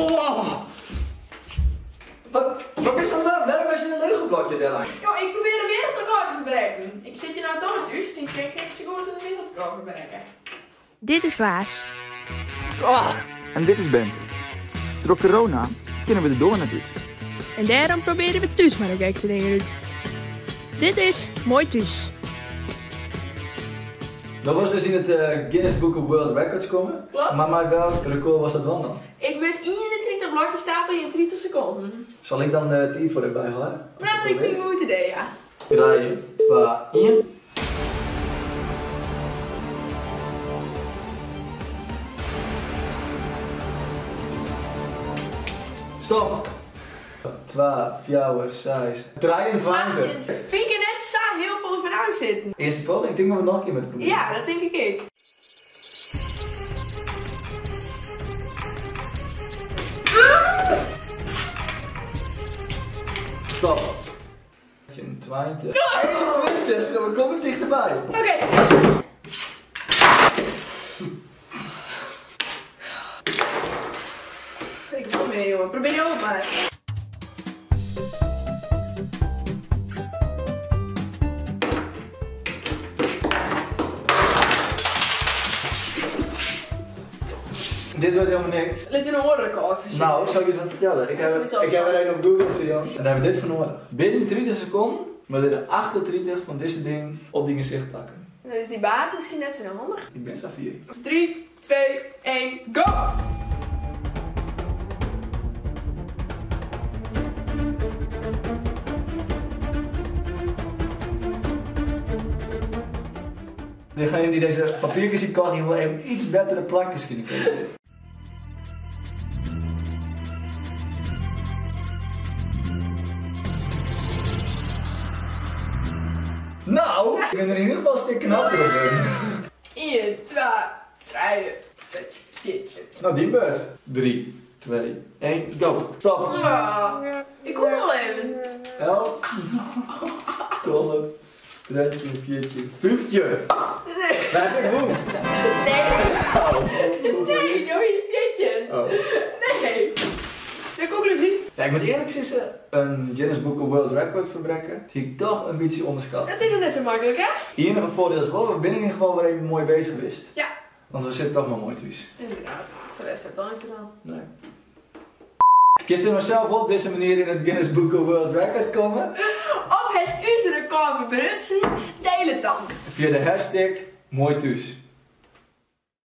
Oh. Wat, wat is dat nou? Waarom is er een Lego blokje daar lang? Jo, ik probeer de wereldrecord te verbreken. Ik zit hier nou toch thuis, ik denk ik zo goed een wereldrecord verbreken. Dit is Klaas. Oh. En dit is Bente. Door corona kunnen we de door natuurlijk. En daarom proberen we thuis maar de gekste dingen uit. Dit is Mooi Thuis. Dat was dus in het Guinness Book of World Records komen. Klopt. Maar welk record was dat wel dan? Ik ben 31 blokjes stapelen in 30 seconden. Zal ik dan de 10 voor erbij houden? Nou, ik ben goed idee, ja. 3, 2, 1. Stop! 2, 4, 6, 23. 18. Vind ik er net zo heel veel van jou zitten. Eerste poging, ik denk dat we nog een keer moeten proberen. Ja, dat denk ik ook. Stop. 20. 21, we komen dichterbij. Oké. Okay. Ik wil mee, jongen. Probeer je ook maar. Dit wordt helemaal niks. Let je een oorrecord verzinnen? Nou, zal ik eens wat vertellen? Ik heb er een op Google zien. En daar hebben we dit voor nodig. Binnen 30 seconden moet je 38 van deze ding op die gezicht plakken. Nou, is die baard misschien net zo handig? Ik ben zo 4. 3, 2, 1, go! Degene die deze papiertjes ziet, kan hier wel even iets betere plakjes kunnen krijgen. Nou, ik ben er in ieder geval een stuk knapper op. 1, 2, 3, 4. Nou, die bus. 3, 2, 1, go. Stop. Oh, ik kom al even. 11, 12, 13, 14, 15. Nee. Daar heb ik moe. Nee. Oh, nee, nou is 14. Oh. Nee. De conclusie. Ja, ik moet eerlijk zeggen, een Guinness Book of World Record verbreken, zie ik toch een beetje onderschat. Dat is net zo makkelijk, hè? Hier nog een voordeel is wel, we zijn in ieder geval weer even mooi bezig geweest. Ja. Want we zitten toch maar mooi thuis. Inderdaad. Voor de rest heb ik dan niks gedaan. Nee. Kist er maar zelf op deze manier in het Guinness Book of World Record komen? Of het uw record verbrutsen, deel het dan. Via de hashtag mooi thuis.